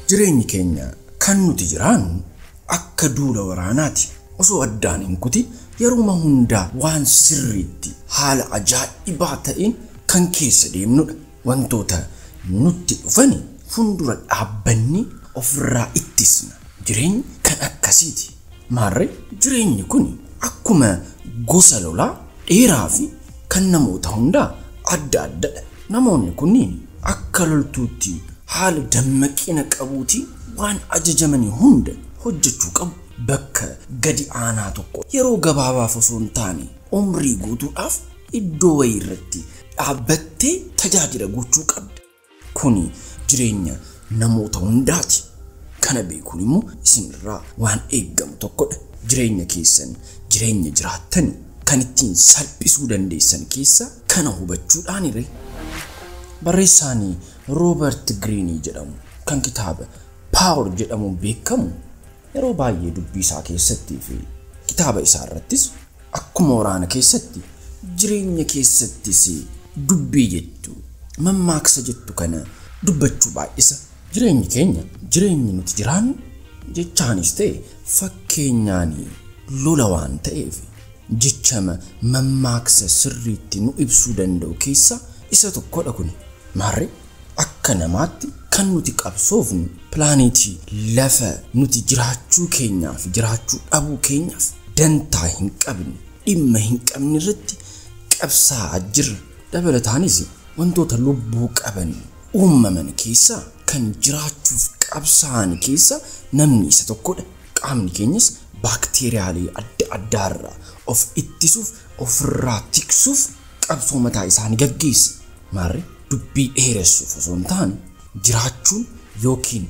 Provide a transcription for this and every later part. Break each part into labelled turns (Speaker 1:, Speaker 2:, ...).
Speaker 1: Jireenyi keenya kan nuti jiraannu akka duula waraanaati. Osoo addaan hin kutin yeruma hundaa waan sirriitti haala ajaa'ibaa ta'een kan keessa deemnudha. Wantoota nutti dhufani fuuldura dhaabbanni ofirraa ittisna. Jireenyi kan akkasiiti. Maarree jireenyi kun akkuma gosa lolaa dheeraa fi kan namoota hundaa adda addadha. Namoonni kunniin akka loltuutti haala dammaqina qabuutiin waan ajajamanii hunda hojjechuu qabu. Bakka gadi aanaa tokko yeroo gabaabaaf osoo hin taane umrii guutuudhaaf iddoo wayii irratti dhaabbattee tajaajila gochuu qabda. Kuni jireenya namoota hundaati. Kana beekuun immoo isinirraa waan eeggamu tokkodha. Jireenya keessan jireenya jiraattani kan ittiin salphisuu dandeessan keessa kana hubachuudhaanire. Barreessaan Roobert Giriinii jedhamu kan kitaaba Power jedhamuun beekamu yeroo baay'ee dubbii isaa keessattii fi kitaaba isaa irrattis akkuma waraana keessatti jireenya keessattis dubbii jettu mammaaksa jettu kana dubbachuu baay'isa. Jireenyi keenya jireenyi nuti jiraannu jechaanis ta'e fakkeenyaan lola waan ta'eef jechama mammaaksa sirriitti nu ibsuu danda'u keessaa isa tokkodha kuni. Maarree akka namaatti kan nuti qabsoofnu pilaaneetii lafa nuti jiraachuu keenyaaf jiraachuu dhabuu keenyaaf dantaa hin qabne dhimma hin qabne irratti qabsaa'aa jirra. Dabalataanis wantoota lubbuu qaban uumaman keessaa kan jiraachuuf qabsaa'an keessaa namni isa tokkodha. Qaamni keenyas baakteeriyaalee adda addaarraa of ittisuuf ofirraa tiksuuf qabsoo mataa isaanii gaggeessa. Maarree dubbii dheeressuuf osoo hin taane jiraachuun yookiin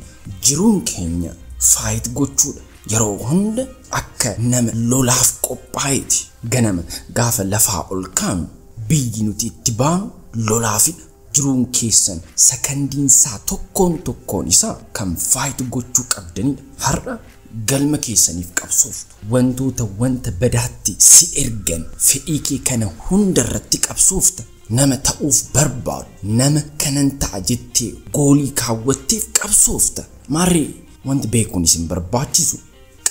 Speaker 1: jiruun keenya faayit gochuudha. Yeroo hunda akka nama lolaaf qophaa'eeti. Ganama gaafa lafaa ol kaanu biyyi nuti itti baanu lolaafidha. Jiruun keessan sakandiinsaa tokkoon tokkoon isaa kan faayit gochuu qabdanidha. Har'a galma keessaniif qabsooftu. Wantoota wanta badaatti si ergan fedhii kee kana hunda irratti qabsoofta. Nama ta'uuf barbaadu, nama kanan ta'a jettee goolii kaawwatteef qabsoofta. Maarree wanti beekuun isin barbaachisu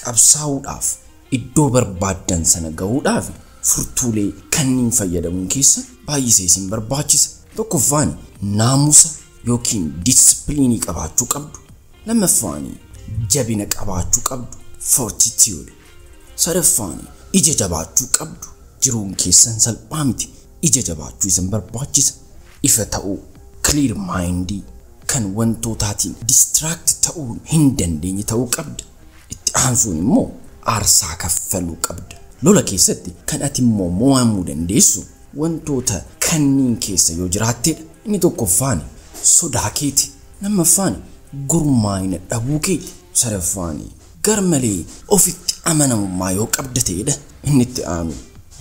Speaker 1: qabsaa'uudhaaf iddoo barbaaddan sana gahuudhaaf furtuulee kanneen fayyadamuun keessa baay'isee isin barbaachisa. Tokkoffaan naamusa yookiin diisipiliinii qabaachuu qabdu. Lammaffaan jabina qabaachuu qabdu, fortitude. Sadaffaan ija jabaachuu qabdu. Jiruun keessan salphaa miti. Ija jabaachuu isin barbaachisa. Ifa ta'uu, clear mind kan wantootaatiin distract ta'uu hin dandeenye ta'uu qabda. Itti aansuun immoo aarsaa kaffaluu qabda. Lola keessatti kan ati immoo mo'amuu dandeessu wantoota kanneen keessa yoo jiraattedha. Inni tokkoffaan sodaa keeti. Lammaffaan gurmaa'ina dhabuu keeti. Sadaffaan garmalee ofitti amanamummaa yoo qabda ta'edha. Inni itti aanu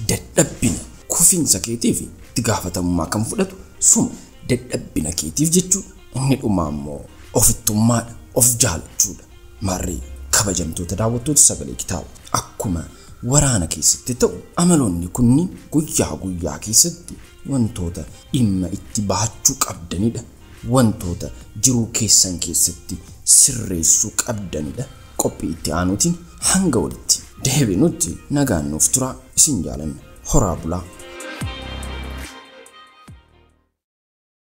Speaker 1: dadhabbina kufiinsa keetiif itti gaafatamummaa kan fudhatu suma dadhabbina keetiif jechuudha. Inni dhumaa immoo ofittummaadha, of jaalachuudha. Maarree kabajamtoota daawwattoota sagalee kitaaba akkuma waraana keessatti ta'u amaloonni kunniin guyyaa guyyaa keessatti wantoota dhimma itti baachuu qabdanidha. Wantoota jiruu keessan keessatti sirreessuu qabdanidha. Qophii itti aanuutiin hanga walitti deebinutti nagaan nuuf turaa. Isin jaalanna. Horaa bulaa.